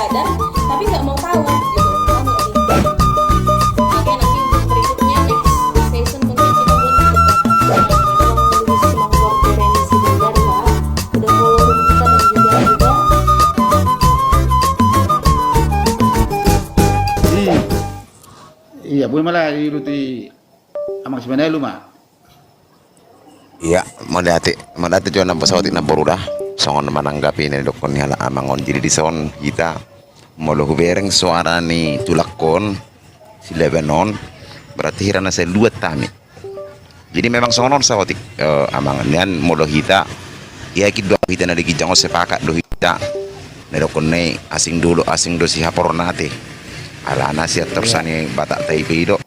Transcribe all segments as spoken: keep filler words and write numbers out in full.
Tapi nggak mau tahu gitu. Paham nggak sih? Oke, nanti untuk berikutnya, next session, mungkin kita buat untuk lebih semangat dari si Bunda, ya. Udah follow kita dan juga, juga. Hmm. Iya, boleh malah iruti Amang Simanelu ma. Iya, mauliate, mauliate jo na saotik na boru da. Songon mananggapi na didokkon ni halak amang on, jadi dison hita molo hubereng suara ni tulangkon, si Leben on, berarti hira na saluat hami. Jadi memang songon on saotik, eh, amang, nian molo hita, yakin do hita na di ginjang on sepakat do hita. Na didokkon na i asing do, asing do sihaporna ate. Alana sian torsa ni Batak ta i pe i do.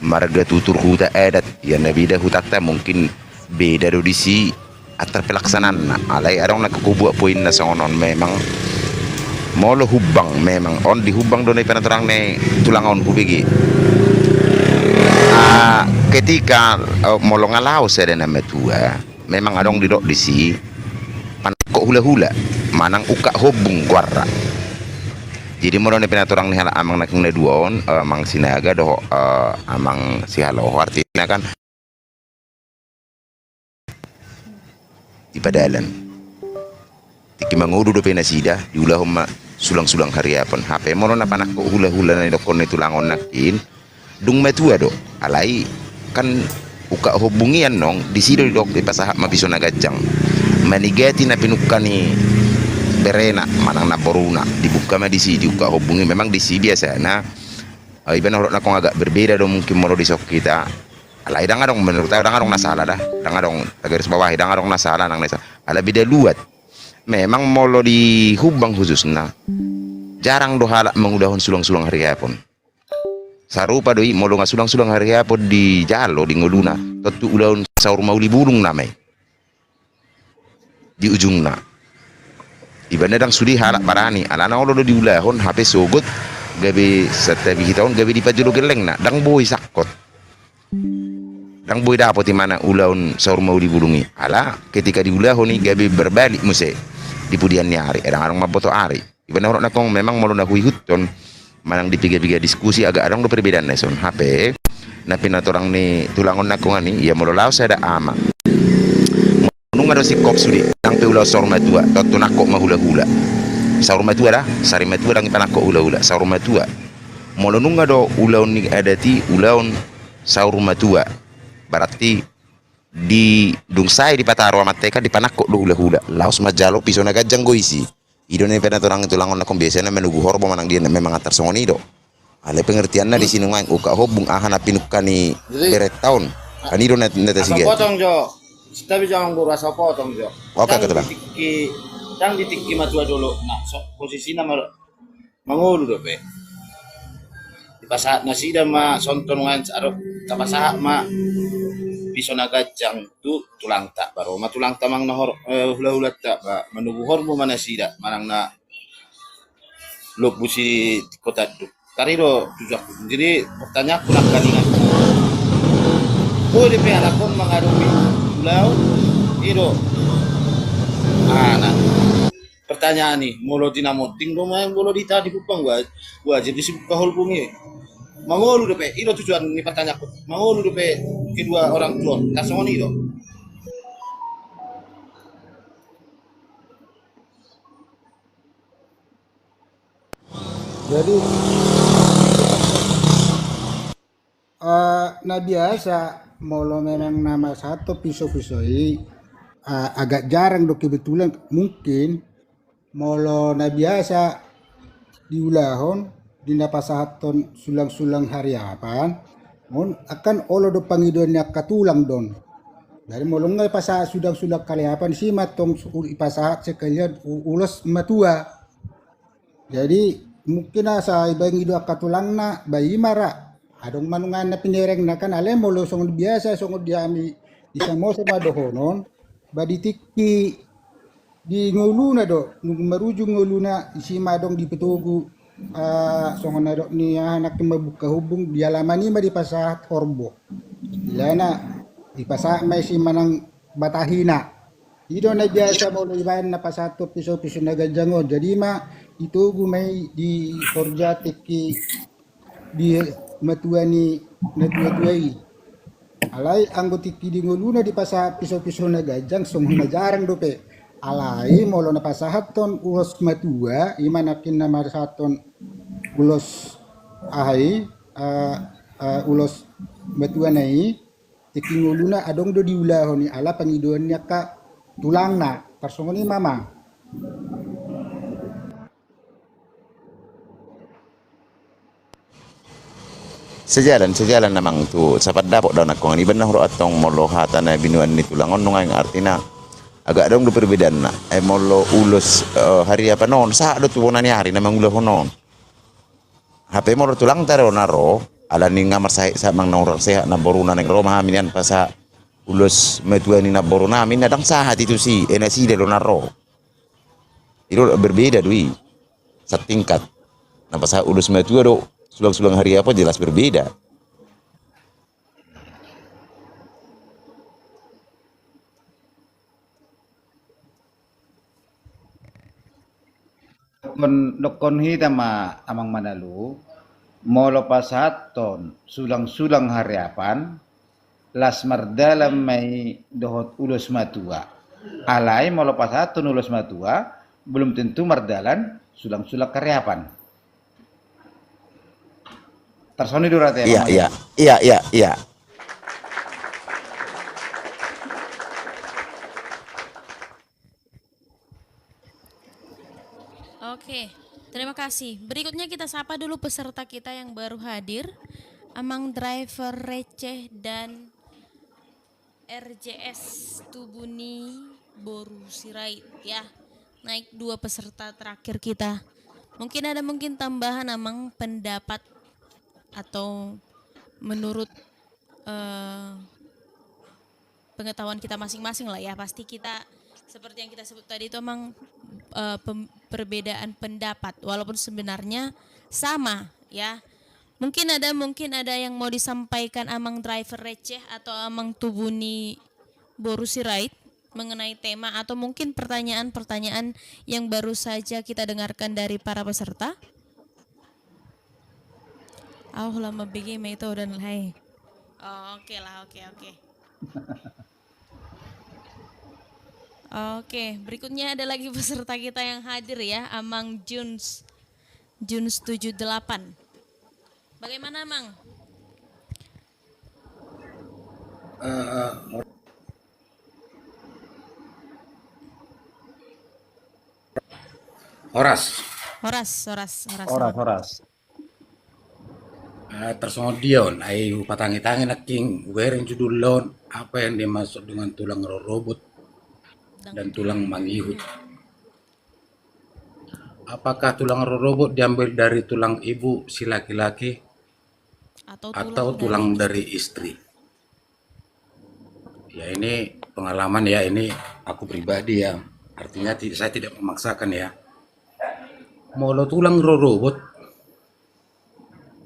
Marga tutur huta adat, ia na beda hutanta mungkin beda do disi antar pelaksanaanna. Alai adong na hubuat poinna songon on memang. Molo Humbang memang on di Humbang do na i panatorang ni tulang on hubege. Ah, ketika, eh, molo nga laos sada na matua, memang adong didok disi panangkok hulahula manang ungkap hombung goarna. Jadi molo na i panatorang ni halak amang nangkin na dua on, eh, Amang Sinaga dohot, eh, Amang Sihaloho, artina kan di padalan. Tingki mangolu dope nasida, diulahon ma sulang-sulang hariapon. Hape molo na panangkok hulahula na didokkon ni tulang on nangkin, dung matua do. Alai kan ungkap hombung i annon, disi do didok dipasahat ma piso na ganjang. Manigati na pinungka ni berena manang na boruna, dibuka ma disi, di ungkap hombung i. Memang disi biasana, eh, iba na hudok nangkon agak berbeda do mungkin molo dison hita. Alai ndang adong, menurut au ndang adong na sala da. Ndang adong, tagaris bawahi, ndang adong na sala nang na i sa-, ala beda luat. Memang molo di Humbang khususna, jarang do halak mangulahon sulang-sulang hariapon. Sarupa do i molo nga sulang-sulang hariapon dijalo di ngoluna, tontu ulahon saur mauli bulung nama i di ujungna. Iba na ndang sude halak barani, alana olo do diulahon, hape sogot gabe santabi hita on gabe dipajolo gellengna, ndang boi sangkot. Ndang boi dapot imana ulaon saur mauli bulung i. Ala ketika diulahon i gabe berbalik muse di pudian ni ari, ndang adong mamboto ari. Iba na hudok nangkon memang molo na huihuthon manang di piga-piga diskusi agak adong do perbedaanna dison. Hape na pinatorang ni tulang on nangkon i, ia molo laos sada ama, nunga do singkop sude, nang pe ulaon saur matua, tontu nangkok ma hulahula. Saur matua da, sari matua ndang ipanangkok hulahula, saur matua. Molo nunga do ulaon ni adat i ulaon saur matua, berarti di dung sae dipataru amanta i kan dipanangkok do hulahula, laos manjalo piso na ganjang do isi. I do na i pinatorang ni tulang on nangkon biasana manogu horbo manang dia, memang antar songon i do. Alai pengertianna disi nuaeng ungkap hombung aha na pinungka ni berenta on. Kan i do na, na tasiga. Potong jo. Santabi jo amang boru, asa potong jo. Oke, ketua. Ndang di tingki, ndang di tingki matua jolo. Nah, so, posisina ma-, mangolu dope. Dipasahat nasida ma songon on nuaeng, asa tapasahat ma piso na ganjang tu tulangta, baru ma tulangta manang na hor-, eh, hulahulanta, ba, manogu horbo ma nasida manang na lombu si tingko tanduk. Kan i do tujuanku. Jadi pertanyaanku nangkaningan, boi dope halak on mangadopi ulaon i do. Ah, nah. Pertanyaan i, molo di na monding do ma, molo di hita di Humbang, wa-, wajib disi buka hombung i. Mangolu dope, i do tujuan ni pertanyaanku. Mangolu dope kedua orang tua on, kan songon i do. Jadi, eh, na biasa, molo memang na masahat tu piso-piso i, eh, agak jarang do kebetulan, mungkin molo na biasa diulahon di na pasahathon sulang-sulang hariapan, on kan olo do pangidoan ni angka tulang do on. Jadi molo nunga dipasahat sulang-sulang hariapan, disi ma tong su-, dipasahat sekalian u-, ulos matua. Jadi mungkin asa dibaen i do angka tulangna, ba i ma ra. Adong ma nunga na pinerengna kan, alai molo songon biasa, songon di hami di Samosir ma dohonon, ba di tingki di ngoluna do, nunga marujung ngoluna, disi ma adong dipatogu, ah, songon na didok ni aha nangkin, mambuka hombung, di alaman i ma dipasahat horbo. Alana dipasahat ma disi manang batahina. I do na biasa molo dibaen na pasahat tu piso-piso na ganjang on. Jadi ma Itogu ma i di horja tingki di matua ni natuatua i. Alai anggo tingki di ngoluna dipasahat pisopiso na ganjang songon na jarang dope. Alai molo na pasahathon ulos matua, i ma nangkin na marsahathon ulos aha i, eh, eh, ulos matuana i, tingki ngoluna adong do diulahon i ala pangidoan ni angka tulangna. Tarsongon i ma, Amang. Sejalan, sejalan, Amang, tu sapat dapot do nangkon i, ibana hurok antong molo hata na binuan ni tulang on nunga, artina agak adong do perbedaanna. Eh, molo ulos, eh, hariapan on sahat do tu bona ni ari na mangulahon on. Hape molo tulangta do na ro, ala ni nga marsahat-sahat, Amang, na hurang sehat namboruna, naeng ro ma hami nian pasahat ulos matua ni namborunami, na ndang sahat i tusi, eh, nasida do na ro. I do berbeda do i. Satingkat. Na pasahat ulos matua do sulang-sulang hariapan jelas berbeda. Nangkon, nangkon hita ma, Amang Manalu, molo pasahathon sulang-sulang hariapan, las mardalan ma i dohot ulos matua. Alai molo pasahathon ulos matua, belum tentu mardalan sulang-sulang hariapan. Tarsongon i do rate. Iya, iya, iya, iya, iya. Oke, terima kasih. Berikutnya kita sapa dulu peserta kita yang baru hadir, Amang Driver Receh dan R J S Tubuni Boru Sirait, ya. Naik dua peserta terakhir kita. Mungkin ada, mungkin tambahan, Amang, pendapat atau menurut, eh, pengetahuan kita masing-masing lah, ya. Pasti kita, seperti yang kita sebut tadi itu, Amang, eh, pem-, perbedaan pendapat, walaupun sebenarnya sama, ya. Mungkin ada, mungkin ada yang mau disampaikan Amang Driver Receh atau Amang Tubuni Boru Sirait mengenai tema atau mungkin pertanyaan-pertanyaan yang baru saja kita dengarkan dari para peserta? Au, lama bege ma ito dan lai. Oh, oke lah, oke, oke. Oke, berikutnya ada lagi peserta kita yang hadir, ya, Amang Juns, Juns tujuh delapan. Bagaimana, Amang? Eh, eh, horas. Horas, horas, horas, horas, Amang. Horas. Eh, tarsongon dia on, ai hupatangi-tangi nangkin, hubereng judul on, apa yang dimaksud dengan tulang rorobot dan tulang mangihut. Apakah tulang rorobot diambil dari tulang ibu si laki-laki atau tulang dari istri? Ya, ini pengalaman ya, ini aku pribadi ya. Artinya ti-, saya tidak memaksakan ya. Molo tulang rorobot,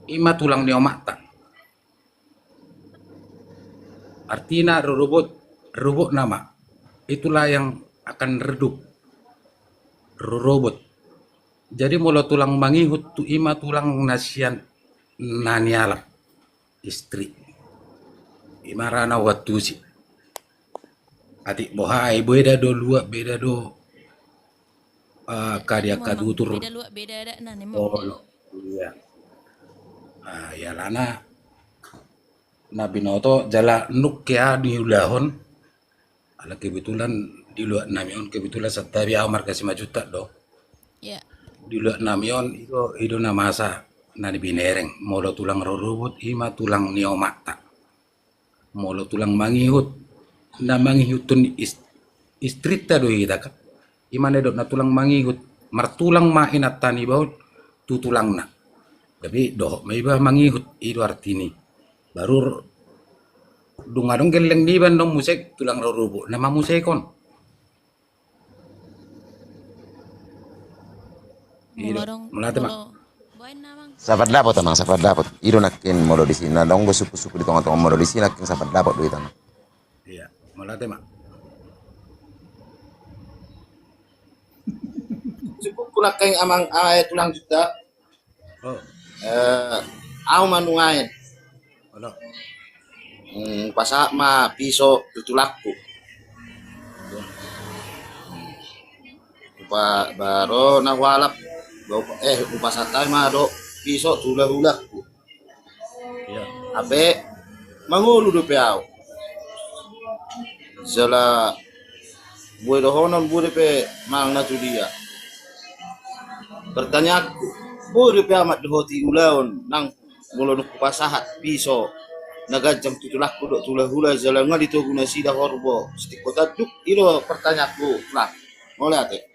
i ma tulang ni omakta. Artina rorobot, rorobot nama. Itulah yang akan redup. Rorobot. Jadi molo tulang mangihut tu i ma tulang na sian na nialap. Istri. I ma ra na huantusi. Atik boha i, beda do luat, beda do, eh, kadiak katutur. Beda luat, beda adat na, memang. Oh, iya. Ah, ya alana na binoto jala nunga niulahon. Ala kebetulan di luat nami on, kebetulan santabi au marga Simanjuntak do. Iya. Di luat nami on, i do, i do na masa na nibinereng, molo tulang rorobot, i ma tulang ni omakta. Molo tulang mangihut, na mangihuthon is-, istrinta do hita kan. I ma na didok na tulang mangihut, martulang ma inanta niba on tu tulangna. Tapi dohot ma iba mangihut, i do artini. Baru dung adong gelleng niba annon muse tulang rorobot, na mamusekon. Molo adong, molo, Amang. Sapat dapot, Amang, sapat dapot. I do nangkin molo disi, na adong do suku-suku di tonga-tonga, molo disi nangkin sapat dapot do hita, Amang. Iya, molo ate, Amang. Cukup ku nangkaning amang, eh, tulang juta. Oh. Eh, au ma nuaeng. Olo. Hmm, pasahat ma piso tu tulangku. Upa, baru na hualap, eh, hupasahat ma do piso tu hulahulangku. Iya. Hape mangolu dope au. Jala boi dohonon boi dope manang na tu dia. Pertanyaanku, boi dope au mandohoti ulaon nang molo dung hupasahat piso na ganjang tu tulangku dohot tu hulahula jala nunga ditogu nasida horbo sitingko tanduk? I do pertanyaanku, Tulang. Mauliate.